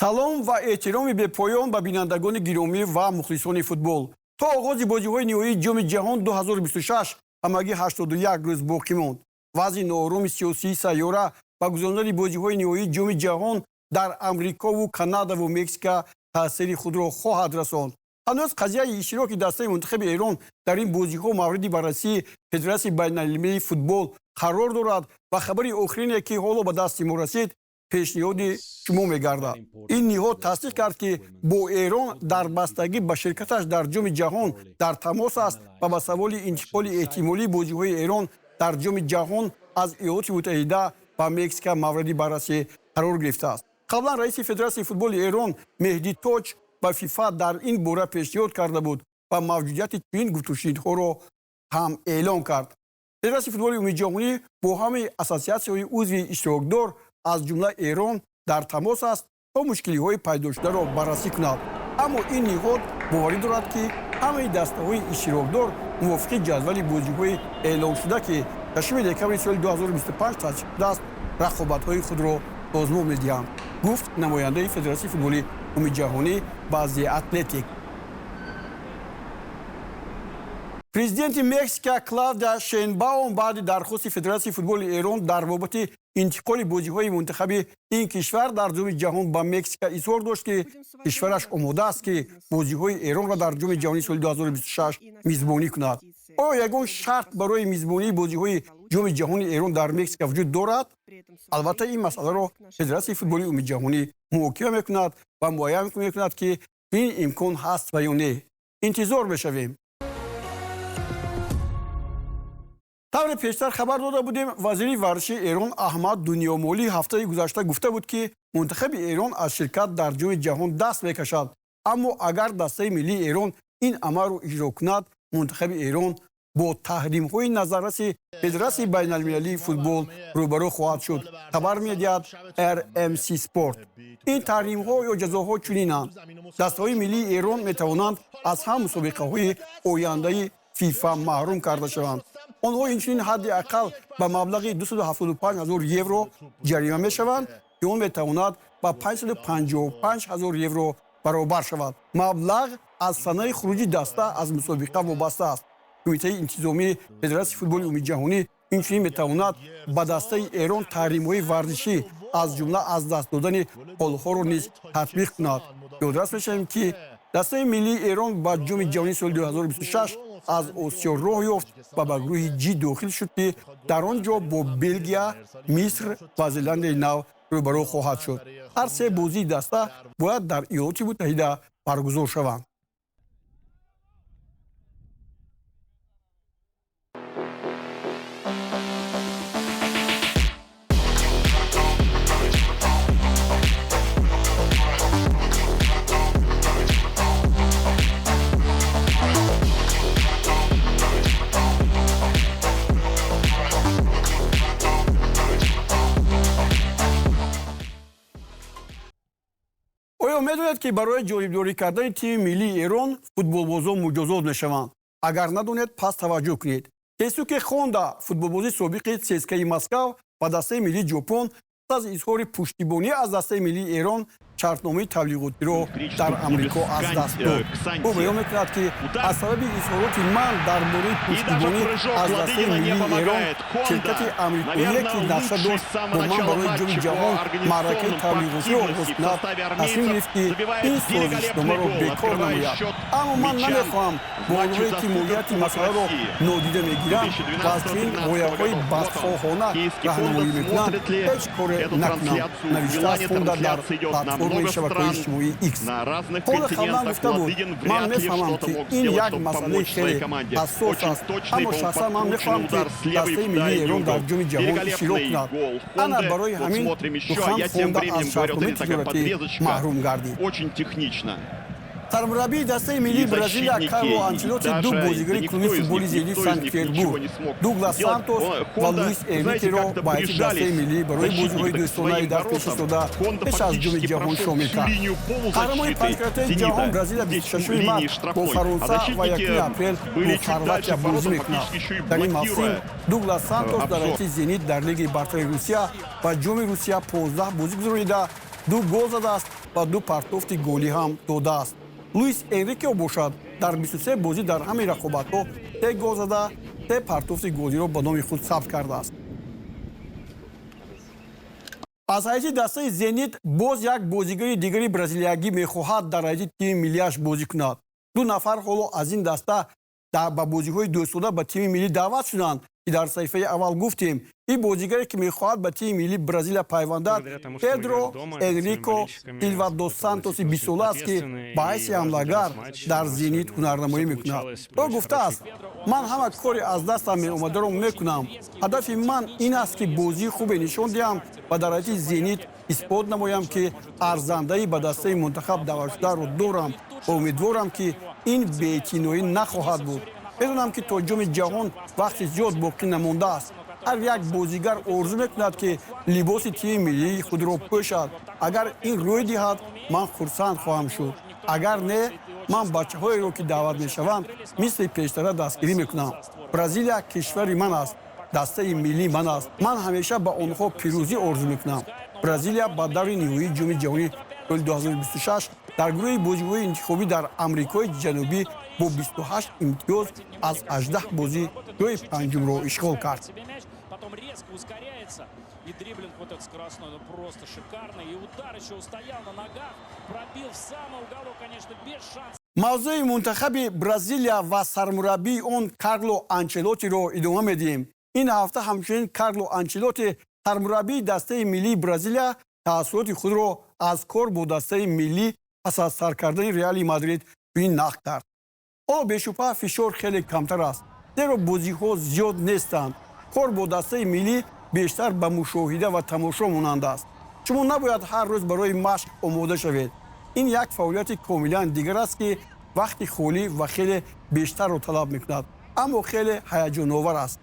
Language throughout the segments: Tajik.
Салом ва эҳтироми бепоён ба бинандагони гиромӣ ва мухлисони футбол. То оғози бозиҳои ниҳоии Ҷоми ҷаҳон 2026 ҳамагӣ 81 рӯз боқӣ монд. Вазъи ноороми сиёсии сайёра ба гузарондани бозиҳои ниҳоии Ҷоми ҷаҳон дар Амрикову Канадаву Мексика таъсири худро хоҳад расонд. Ҳанӯз қазияи иштироки дастаи мунтахаби Эрон дар ин бозиҳо мавриди баррасии Федератсияи байналмилалии футбол қарор дорад ва хабари охирине, ки ҳоло ба дасти мо расид, пешниҳоди шумо мегардад. Ин ниҳод тасдиқ кард, ки бо Эрон дар бастагӣ ба ширкаташ дар Ҷоми ҷаҳон дар тамос аст ва ба саволи интиқоли эҳтимолии бозиҳои Эрон дар Ҷоми ҷаҳон аз Иёлоти Муттаҳида ба Мексика мавриди баррасӣ қарор гирифтааст. Қаблан раиси Федератсияи футболи Эрон Меҳдӣ Тоҷ ба ФИФА дар ин бора пешниҳод карда буд ва мавҷудияти чунин гуфтушунидҳоро ҳам эълон кард. Федератсияи футболи умумиҷаҳонӣ бо ҳамаи ассотсиатсияҳои узви иштирокдор, аз ҷумла Эрон, дар тамос аст то мушкилиҳои пайдошударо баррасӣ кунад. Аммо ин ниҳод боварӣ дорад, ки ҳамаи дастаҳои иштирокдор мувофиқи ҷадвали бозиҳои эълоншуда, ки 6 декабри соли 2025 тасдиқ шудааст, рақобатҳои худро созмон медиҳанд, гуфт намояндаи Федератсияи футболи умумиҷаҳонӣ ба The Athletic. Президенти Мексика Клавдия Шейнбаум баъди дархости Федератсияи футболи Эрон дар бобати интиқоли бозиҳои мунтахаби ин кишвар дар Ҷоми ҷаҳон ба Мексика изҳор дошт, ки кишвараш омода аст, ки бозиҳои Эронро дар Ҷоми ҷаҳонии соли 2026 мизбонӣ кунад. Оё ягон шарт барои мизбонии бозиҳои Ҷоми ҷаҳони Эрон дар Мексика вуҷуд дорад? Албатта, ин масъаларо Федератсияи футболи умумиҷаҳонӣ муҳокима мекунад ва муайян мекунад, ки ин имкон ҳаст ва ё не. Интизор мешавем. Тавре пештар хабар дода будем, вазири варзиши Эрон Аҳмад Дунёмолӣ ҳафтаи гузашта гуфта буд, ки мунтахаби Эрон аз ширкат дар Ҷоми ҷаҳон даст мекашад. Аммо агар дастаи миллии Эрон ин амалро иҷро кунад, мунтахаби Эрон бо таҳримҳои назарраси Федератсияи байналмилалии футбол рӯбарӯ хоҳад шуд, хабар медиҳад RMC Спорт. Ин таҳримҳо ё ҷазоҳо чунинанд: дастаҳои миллии Эрон метавонанд аз ҳам мусобиқаҳои ояндаи ФИФА маҳрум карда шаванд. Онҳо инчунин ҳадди ақал ба маблағи 275 ҳазор евро ҷарима мешаванд, ки он метавонад ба 555 ҳазор евро баробар шавад. Маблағ аз санаи хуруҷи даста аз мусобиқа вобаста аст. Кумитаи интизомии Федератсияи футболи умумиҷаҳонӣ инчунин метавонад ба дастаи Эрон таҳримҳои варзишӣ, аз ҷумла аз даст додани холҳоро низ татбиқ кунад. Ёдрас мешавем, ки дастаи миллии Эрон ба Ҷоми ҷаҳонии соли 2026 аз Осиё роҳ ёфт ва ба гурӯҳи Ҷи дохил шуд, ки дар он ҷо бо Белгия, Миср ва Зеландияи Нав рӯбарӯ хоҳад шуд. Ҳар се бозии даста бояд дар Иёлоти Муттаҳида баргузор шаванд. Оё медонед, ки барои ҷонибдорӣ кардани тими миллии Эрон футболбозон муҷозот мешаванд? Агар надонед, пас таваҷҷӯҳ кунед. Кесуке Хонда, футболбози собиқи ЦСКАи Москав ва дастаи миллии Ҷопон, пас аз изҳори пуштибонӣ аз дастаи миллии Эрон шартномаи таблиғотиро дар Амрико аз даст дод. Ӯ баён мекунад, ки аз сабаби изҳороти ман дар бораи пуштибонӣ аз дастаи миллии Эрон ширкати амрикоие, ки нақша дошт бо ман барои Ҷоми ҷаҳон маъракаи таблиғотиро оғоз кунад, тасмим гирифт, ки ин созишномаро бекор намояд. Аммо ман намехоҳам бо онҳое, ки моҳияти масъаларо нодида мегиранд ва аз чунин ғояҳои бадхоҳона раҳнамоӣ мекунанд, ҳеҷ коре накунам, навиштааст Хонда дар платформаи шабакаҳои иҷтимоии X. Хонда қаблан гуфта буд: «Ман мефаҳмам, ки ин як масъалаи хеле ҳассос аст, аммо шахсан ман мехоҳам, ки дастаи миллии Эрон дар Ҷоми ҷаҳон иштирок кунад». Ана барои ҳамин сухан Хонда аз шартномаи тиҷоратӣ маҳрум гардид. Очень технично. Сармураббии дастаи миллии Бразилия Карло Анчелоти ду бозигари клуби футболи Зенит Санкт-Петербург Дуглас Сантос ва Луис Энрикеро ба ҳайси дастаи миллӣ барои бозиҳои дӯстонаи дар пеш истода пеш аз Ҷоми ҷаҳон шомил кард. Қаҳрамони панҷкратаи ҷаҳон Бразилия 26 март бо Фаронса ва 1 апрел бо Хорватия бозӣ мекунад. Дар ин мавсим Дуглас Сантос дар ҳайси Зенит дар Лигаи бартари Русия ва Ҷоми Русия 15 бозӣ гузаронида, ду гол задааст. ва 2 партофти голӣ ҳам додааст. Луис Энрике бошад, дар 23 бозӣ дар ҳамин рақобатҳо 3 гол зада, 3 партофти голиро ба номи худ сабт кардааст. Аз ҳайати дастаи Зенит боз як бозигари дигари бразилиягӣ мехоҳад дар ҳайати тими миллиаш бозӣ кунад. 2 нафар ҳоло аз ин даста ба бозиҳои дӯстода ба тими миллӣ даъват шуданд, ки дар саҳифаи аввал гуфтем. Ин бозигаре ки мехоҳад ба тими миллии Бразилия пайвандад, Педро Энрико Силва дос Сантоси 20-сола аст, ки ба ҳайси ҳамлагар дар Зенит ҳунарнамоӣ мекунад. Ӯ гуфтааст: ман ҳама кори аз дастам меомадаро мекунам. Ҳадафи ман ин аст, ки бозии хубе нишон диҳам ва дар ҳайати Зенит исбот намоям, ки арзандаи ба дастаи мунтахаб даъватшударо дорам ва умедворам, ки ин беэътиноӣ нахоҳад буд. Медонам, ки то ҷоми ҷаҳон вақти зиёд боқӣ намондааст. Ҳар як бозигар орзу мекунад, ки либоси тими миллии худро пӯшад. Агар ин рӯй диҳад, ман хурсанд хоҳам шуд. Агар не, ман бачаҳоеро, ки даъват мешаванд, мисли пештара дастгирӣ мекунам. Бразилия кишвари ман аст, дастаи миллии ман аст. Ман ҳамеша ба онҳо пирӯзӣ орзу мекунам. Бразилия ба даври ниҳоии ҷоми ҷаҳонии соли 2026 дар гурӯҳи бозиҳои интихобӣ дар Амрикои Ҷанубӣ бо 28 имтиёз аз 18 бозӣ ҷои панҷумро ишғол кард. И дриблинг вот этот скоростной, ну просто шикарный. И удар еще устоял на ногах, пробил в самый уголок, конечно, без шансов. Мавзӯи мунтахаби Бразилия ва сармураббии он Карло Анчелотиро идома медиҳем. Ин ҳафта ҳамчунин Карло Анчелоти, сармураббии дастаи миллии Бразилия, таассуроти худро аз кор бо дастаи миллӣ пас аз сар кардани Реали Мадрид чунин нақл кард. Ҳоло бешубҳа фишор хеле камтар аст, зеро бозиҳо зиёд нестанд. Кор бо дастаи миллӣ бештар ба мушоҳида ва тамошо монанд аст. Шумо набояд ҳар рӯз барои машқ омода шавед. Ин як фаъолияти комилан дигар аст, ки вақти холӣ ва хеле бештарро талаб мекунад, аммо хеле ҳаяҷоновар аст.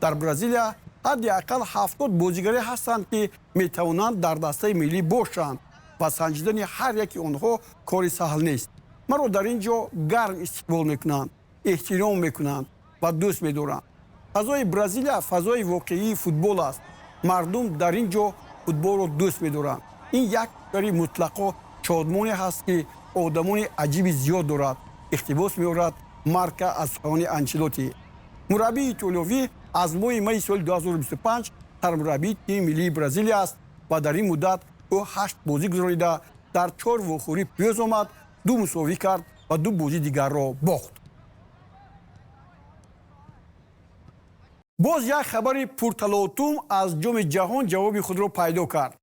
Дар Бразилия ҳадди ақал 70 бозигаре ҳастанд, ки метавонанд дар дастаи миллӣ бошанд ва санҷидани ҳар яки онҳо кори саҳл нест. Маро дар ин ҷо гарм истиқбол мекунанд, эҳтиром мекунанд ва дӯст медоранд. Фазои Бразилия фазои воқеии футбол аст. Мардум дар ин ҷо футболро дӯст медоранд. Ин як кишвари мутлақо шодмоне ҳаст, ки одамони аҷиби зиёд дорад, иқтибос меорад Марка аз суханони Анчелоти. Мураббии итолиёвӣ аз моҳи майи соли 2025 сармураббии тими миллии Бразилия аст ва дар ин муддат ӯ 8 бозӣ гузаронида, дар 4 вохӯрӣ пирӯз омад, 2 мусовӣ кард ва 2 бозӣ дигарро бохт. Боз як хабари пурталотум аз ҷоми ҷаҳон ҷавоби худро пайдо кард.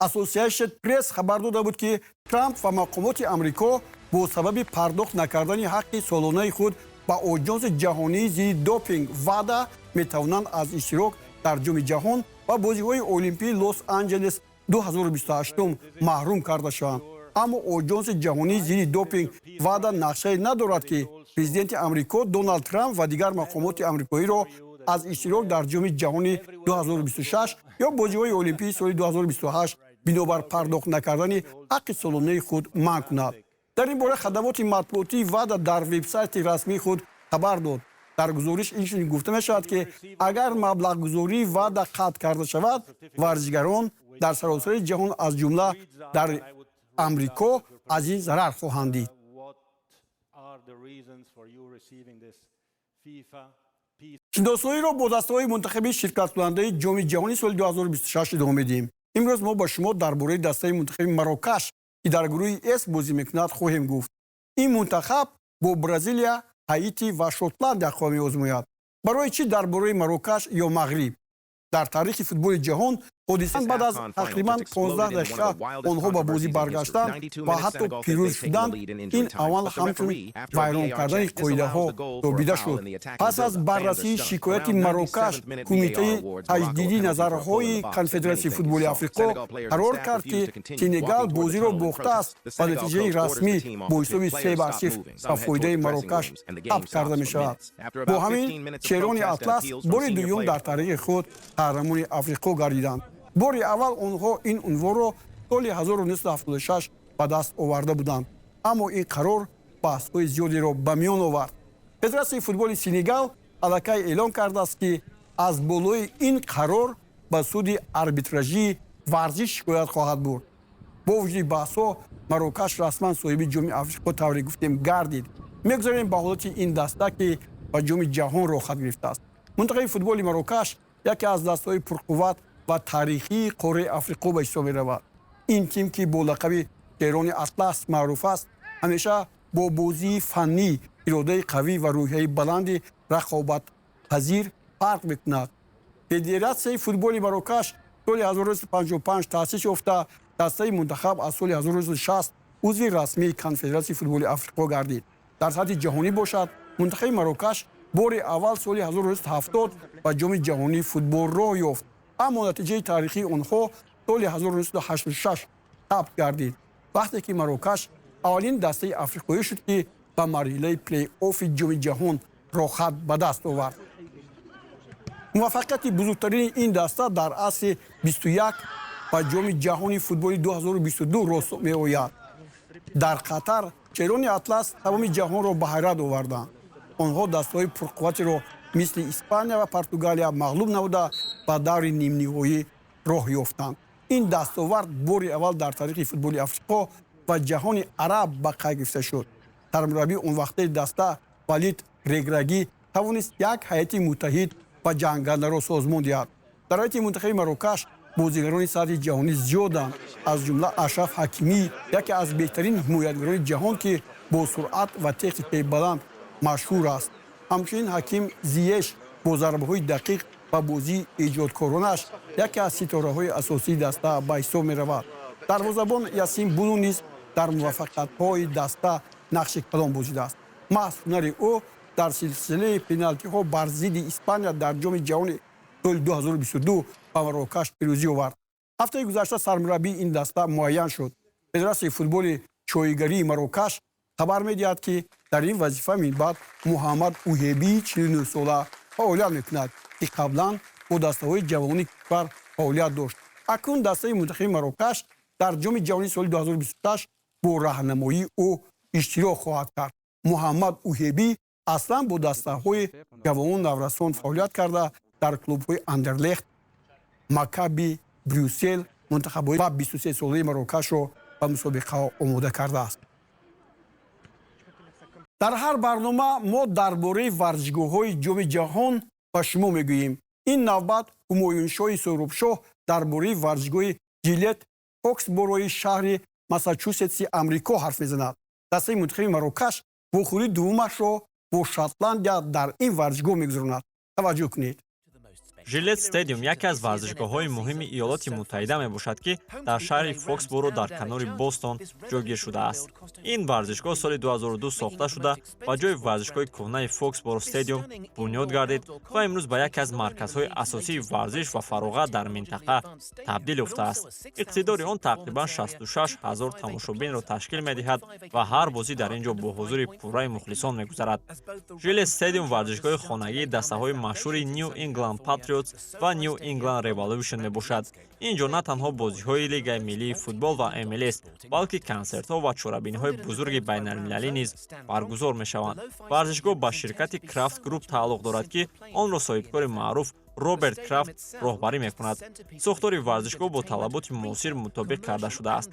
Associated Press хабар дода буд, ки Трамп ва мақомоти Амрико бо сабаби пардохт накардани ҳаққи солонаи худ ба Оҷонси ҷаҳонии зидди допинг ВАДА метавонанд аз иштирок дар ҷоми ҷаҳон ва бозиҳои Олимпии Лос-Анҷелес 2028 маҳрум карда шаванд. Аммо Оҷонси ҷаҳонии зидди допинг ВАДА нақшае надорад, ки президенти Амрико Доналд Трамп ва дигар мақомоти амрикоиро аз иштирок дар ҷоми ҷаҳони 2026 ё бозиҳои Олимпии соли 2028 бинобар пардохт накардани ҳаққи солонаи худ манъ кунад. Дар ин бора хадамоти матбуотии ВАДА дар вебсайти расмии худ хабар дод. Дар гузориш инчунин гуфта мешавад, ки агар маблағгузории ВАДА қатъ карда шавад, варзишгарон дар саросари ҷаҳон, аз ҷумла дар Амрико, аз ин зарар хоҳанд дид. Шиносоиро бо дастаҳои мунтахаби ширкаткунандаи ҷоми ҷаҳони соли 2026 идома медиҳем. Имрӯз мо ба шумо дар бораи дастаи мунтахаби Марокаш, ки дар гурӯҳи С бозӣ мекунад, хоҳем гуфт. Ин мунтахаб бо Бразилия, Ҳаити ва Шотландия хоҳ меозмояд. Барои чӣ дар бораи Марокаш ё Мағриб? Дар таърихи футболи ҷаҳон ҳодисан баъд аз тақрибан 15 дақиқа онҳо ба бозӣ баргаштанд ва ҳатто пирӯз шуданд. Ин амал ҳамчун вайрон кардани қоидаҳо тобида шуд. Пас аз баррасии шикояти Марокаш, кумитаи таҷдиди назарҳои Конфедератсияи футболи Африқо қарор кард, ки Сенегал бозиро бохтааст ва натиҷаи расмӣ бо ҳисоби 3-0 ба фоидаи Марокаш сабт карда мешавад. Бо ҳамин шерони Атлас бори дуюм дар таърихи худ қаҳрамони Африқо гардиданд. Бори аввал онҳо ин унвонро соли 1976 ба даст оварда буданд, аммо ин қарор баҳсҳои зиёдеро ба миён овард. Федератсияи футболи Сенегал аллакай эълон кардааст, ки аз болои ин қарор ба суди арбитражии варзиш шикоят хоҳад бурд. Бо вуҷуди баҳсҳо, Марокаш расман соҳиби Ҷоми Африқо, тавре гуфтем, гардид. Мегузарем ба ҳолати ин даста, ки ба Ҷоми Ҷаҳон роҳхат гирифтааст. Мунтахаби футболи Марокаш яке аз дастаҳои пурқувват ва таърихии қораи Африқо ба ҳисоб меравад. Ин тим, ки бо лақаби Шерони Атлас маъруф аст, ҳамеша бо бозии фаннӣ, иродаи қавӣ ва рӯҳияи баланди рақобатпазир фарқ мекунад. Федератсияи футболи Марокаш соли 1955 таъсис ёфта, дастаи мунтахаб аз соли 1960 узви расмии Конфедератсияи футболи Африқо гардид. Дар сатҳи ҷаҳонӣ бошад, мунтахаби Марокаш бори аввал соли 1970 ба Ҷоми Ҷаҳонии футбол роҳ ёфт, аммо натиҷаи таърихии онҳо соли 1986 сабт гардид, вақте ки Марокаш аввалин дастаи африқоӣ шуд, ки ба марҳилаи плей-оффи Ҷоми Ҷаҳон роҳхат ба даст овард. Муваффақияти бузургтарини ин даста дар асри 21 ба Ҷоми Ҷаҳони футболи 2022 рост меояд. Дар Қатар Шерони Атлас тамоми ҷаҳонро ба ҳайрат оварданд. Онҳо дастаҳои пурқувватеро мисли Испания ва Португалия мағлуб намуда, ба даври нимниҳоӣ роҳ ёфтанд. Ин дастовард бори аввал дар таърихи футболи Африқо ва ҷаҳони араб ба қайд гирифта шуд. Сармураббии онвақтаи даста Валид Реграгӣ тавонист як ҳайати муттаҳид ва ҷангандаро созмон диҳад. Дар ҳайати мунтахаби Марокаш бозигарони сатҳи ҷаҳонӣ зиёданд, аз ҷумла Ашраф Ҳакимӣ, яке аз беҳтарин ҳимоятгарони ҷаҳон, ки бо суръат ва техникаи баланд машҳур аст. Ҳамчунин Ҳаким Зиеш бо зарбаҳои дақиқ ва бозии эҷодкоронаш яке аз ситораҳои асосии даста ба ҳисоб меравад. Дарвозабон Ясин Буну низ дар муваффақиятҳои даста нақши калон бозидааст. Маҳз ҳунари ӯ дар силсилаи пеналтиҳо бар зидди Испания дар Ҷоми Ҷаҳони соли 2022 ба Марокаш пирӯзӣ овард. Ҳафтаи гузашта сармураббии ин даста муайян шуд. Федератсияи футболи чоигарии Марокаш хабар медиҳад, ки дар ин вазифа минбаъд Муҳаммад Уҳебии 49-сола фаъолият мекунад, ки қаблан бо дастаҳои ҷавони кишвар фаъолият дошт. Акнун дастаи мунтахаби Марокаш дар Ҷоми Ҷаҳонии соли 2026 бо роҳнамоии ӯ иштирок хоҳад кард. Муҳаммад Уҳебӣ аслан бо дастаҳои ҷавону наврасон фаъолият карда, дар клубҳои Андерлехт, Макаби Брюссел мунтахабҳои ва 23-солаи Марокашро ба мусобиқаҳо омода кардааст. Дар ҳар барнома мо дар бораи варзишгоҳҳои Ҷоми Ҷаҳон ба шумо мегӯем. Ин навбат Ҳумоюншоҳи Соҳробшоҳ дар бораи варзишгоҳи Жилет Фоксборои шаҳри Массачусетси Амрико ҳарф мезанад. Дастаи мунтахаби Марокаш вохӯрии дуввумашро бо Шотландия дар ин варзишгоҳ мегузаронад. Таваҷҷӯҳ кунед. Жилет Стадиум яке аз варзишгоҳҳои муҳими Иёлоти Муттаҳида мебошад, ки дар шаҳри Фоксборо дар канори Бостон ҷойгир шудааст. Ин варзишгоҳ соли 2002 сохта шуда, ба ҷои варзишгоҳи кӯҳнаи Фоксборо Стадиум бунёд гардид ва имрӯз ба яке аз марказҳои асосии варзиш ва фароғат дар минтақа табдил ёфтааст. Иқтидори он тақрибан 66 ҳазор тамошобинро ташкил медиҳад ва ҳар бозӣ дар ин ҷо бо ҳузури пурраи мухлисон мегузарад. Жилет Стадиум варзишгоҳи хонагии дастаҳои машҳури Нью Ингланд Патриотс ва Нью Ингланд Революшн мебошад. Ин ҷо на танҳо бозиҳои Лигаи миллии футбол ва МЛС, балки консертҳо ва чорабиниҳои бузурги байналмилалӣ низ баргузор мешаванд. Варзишгоҳ ба ширкати Крафт Груп тааллуқ дорад, ки онро соҳибкори маъруф Роберт Крафт роҳбарӣ мекунад. Сохтори варзишгоҳ бо талаботи муосир мутобиқ карда шудааст: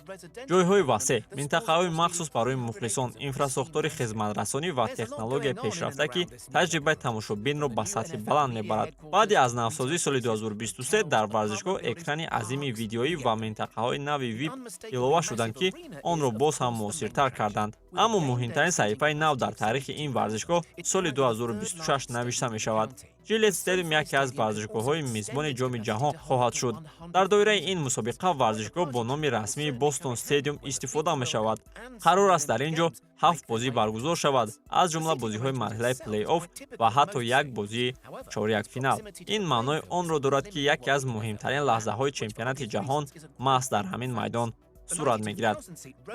ҷойҳои васеъ, минтақаҳои махсус барои мухлисон, инфрасохтори хизматрасонӣ ва технологияи пешрафта, ки таҷрибаи тамошобинро ба сатҳи баланд мебарад. Баъди аз навсозии соли 2023 дар варзишгоҳ экрани азими видеоӣ ва минтақаҳои нави ВИП илова шуданд, ки онро боз ҳам муосиртар карданд. Аммо муҳимтарин саҳифаи нав дар таърихи ин варзишгоҳ соли 2026 навишта мешавад. Жилет Стадиум яке аз варзишгоҳҳои мизбони Ҷоми Ҷаҳон хоҳад шуд. Дар доираи ин мусобиқа варзишгоҳ бо номи расмии Бостон Стадиум истифода мешавад. Қарор аст дар ин ҷо ҳафт бозӣ баргузор шавад, аз ҷумла бозиҳои марҳилаи плей-офф ва ҳатто як бозии чорякфинал. Ин маънои онро дорад, ки яке аз муҳимтарин лаҳзаҳои чемпионати ҷаҳон маҳз дар ҳамин майдон сурат мегирад.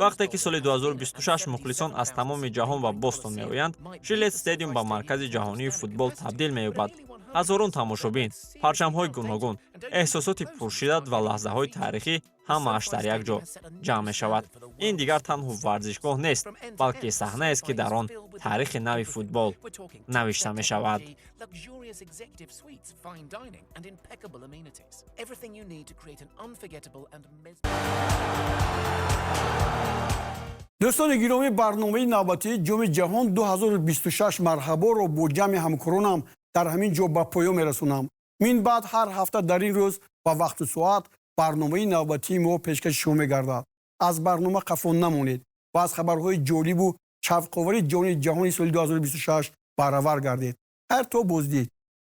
Вақте ки соли 2026 мухлисон аз тамоми ҷаҳон ба Бостон меоянд, Жилет Стадиум ба маркази ҷаҳонии футбол табдил меёбад. Ҳазорон тамошобин, парчамҳои гуногун, эҳсосоти пуршиддат ва лаҳзаҳои таърихӣ Ҳамааш дар як ҷо ҷамъ мешавад. Ин дигар танҳо варзишгоҳ нест, балки саҳнаест, ки дар он таърихи нави футбол навишта мешавад. Luxurious executive suites, fine dining, and impeccable amenities. Everything you need to create an unforgettable and Дӯстони гиромӣ, барномаи навбатии Ҷоми ҷаҳон 2026 марҳаборо бо ҷамъи ҳамкоронам дар ҳамин ҷо ба поён мерасонам. Мин баъд ҳар ҳафта дар ин рӯз ва вақту соат барномаи навбатии мо пешкаши шумо мегардад. Аз барнома қафо намонед ва аз хабарҳои ҷолибу шавқовари ҷоми ҷаҳони соли 2026 баҳравар гардед. Хайр, то боздид,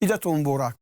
идатон муборак.